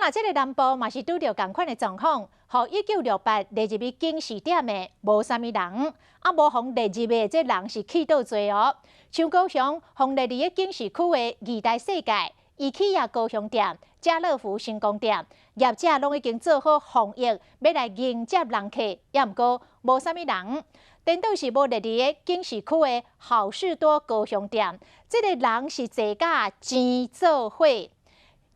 那這个南部嘛是拄著仝款的狀況，予1968列入去警示點的無啥物人，啊無予列入的這人是去倒濟哦。像高雄予列入警示區的二代世界、伊起亞高雄店、家樂福成功店，業者攏已經做好防疫，欲來迎接人客，也毋過無啥物人。顛倒是無列入警示區的好市多高雄店，這个人是濟甲錢做伙。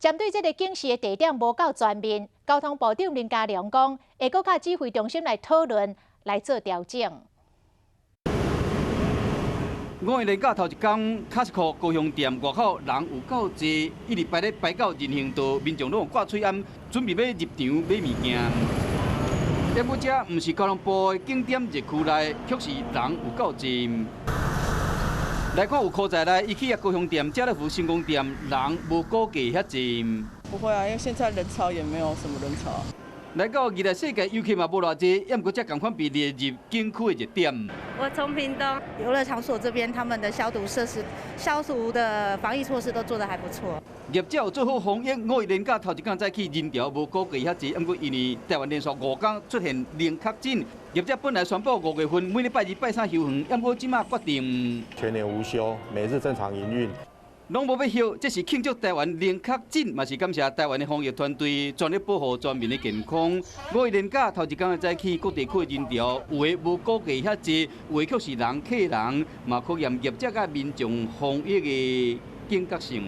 針對這个警示的地點無夠全面，交通部長林佳龍講，會閣佮指揮中心來討論，來做調整。五一連假頭一工，Costco 高雄店外口人有夠濟，一直排咧排到人行道，民眾攏有掛喙罨，準備欲入場買物件。毋過這毋是交通部的景點熱區內，卻是人有夠濟。來看有箍在內，伊起啊高雄店、家樂福成功店，人無估計遐濟。不會啊，因為現在人潮也沒有什麼人潮。來到二代世界遊客嘛無偌濟，也毋過這仝款被列入景區的熱點。我從屏東。遊樂場所這邊，他們的消毒設施、消毒的防疫措施都做得還不錯。業者有做好防疫，五一連假頭一工早起人潮無估計遐濟，毋過因為台灣連續5工出現零確診，業者本來宣布5月份每禮拜二、拜三休園，毋過這馬決定全年無休，每日正常營運。攏無欲休，這是慶祝台灣零確診，嘛是感謝台灣的防疫團隊全力保護全民的健康。五一連假頭一工的早起，各地區的人潮有的無估計遐濟，有的卻是人客人，嘛考驗業者佮民眾防疫的警覺性。